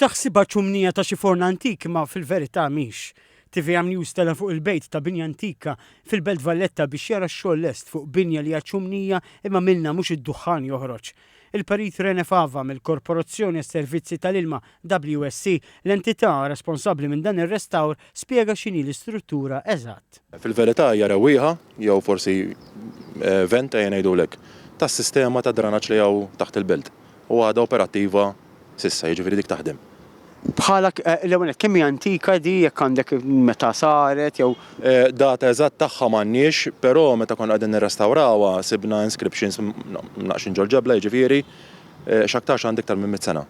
Taħsibha ċumnija ta' xi forn antik imma fil-verità mhix. TVM News tela' fuq il-bejt ta' binja antika fil-Belt Valletta biex jara x-xogħol lest fuq binja li hija ċumnija imma minnha mhux id-duħħan joħroġ. Il-Perit Rene Fava mill-Korporazzjoni għas-Servizzi tal-Ilma, WSC, l-entità responsabbli minn dan ir-restawr, spjega x'inhi l-istruttura eżatt. Fil-verità hija rewwieħa, jew forsi vent ejja ngħidulek, tas-sistema ta' dranaġġ li hawn taħt il-belt u għadha operattiva s'issa, jiġifieri dik taħdem. Bħala, l-ewwel nett, kemm hi antika di, jekk għandek meta saret jew. Data eżatt tagħha m'għandniex, però meta konna qegħdin nirrestawrawha sibna inscriptions mnaqqxin ġol-ġebla, jiġifieri x'aktarx għandha iktar minn mitt sena.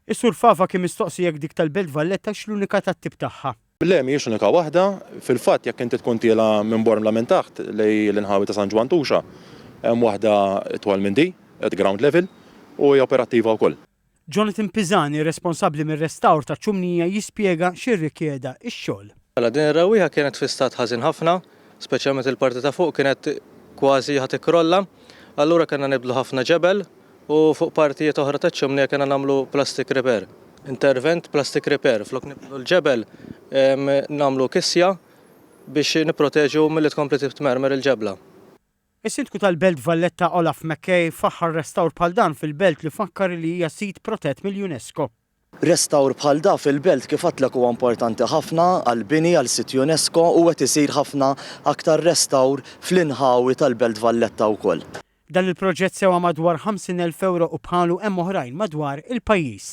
Is-Sur Fava kien mistoqsi jekk dik tal-Belt Valletta hix l-unika tat-tip tagħha. Le, mhijiex l-unika waħda. Fil-fatt, jekk inti tkun tiela' minn Bormla minn taħt lejn l-inħawi ta' San Ġwann Tuxa, hemm waħda itwal minn di, at ground level, u hija operattiva wkoll. Jonathan Pisani, responsabbli mir-restawr taċ-ċumnija jispjega x'irrikjeda x-xogħol. Mela, din ir-rewwieħa kienet fi stat ħażin ħafna, speċjalment il-parti ta' fuq kienet kważi ħa tikkrolla. Allura kellna nibdlu ħafna ġebel u fuq partijiet oħra taċ-ċumnija kellna nagħmlu plastic repair. Intervent plastic repair, flok nibdlu l-ġebel nagħmlu kisja biex nipproteġu milli tkompli titmermer il-ġebla. Is-Sindku tal-Belt Valletta Olaf McKay faħħar restawr bħal dan fil-belt li fakkar li hija sit protett mill-UNESCO. Restawr bħal da fil-belt kif għadtlek huwa importanti ħafna għall-bini, għal sit UNESCO u qed isir ħafna aktar restawr fl-inħawi tal-Belt Valletta wkoll. Dan il-proġett sewa madwar 50,000 ewro u bħalu hemm oħrajn madwar il-pajjiż.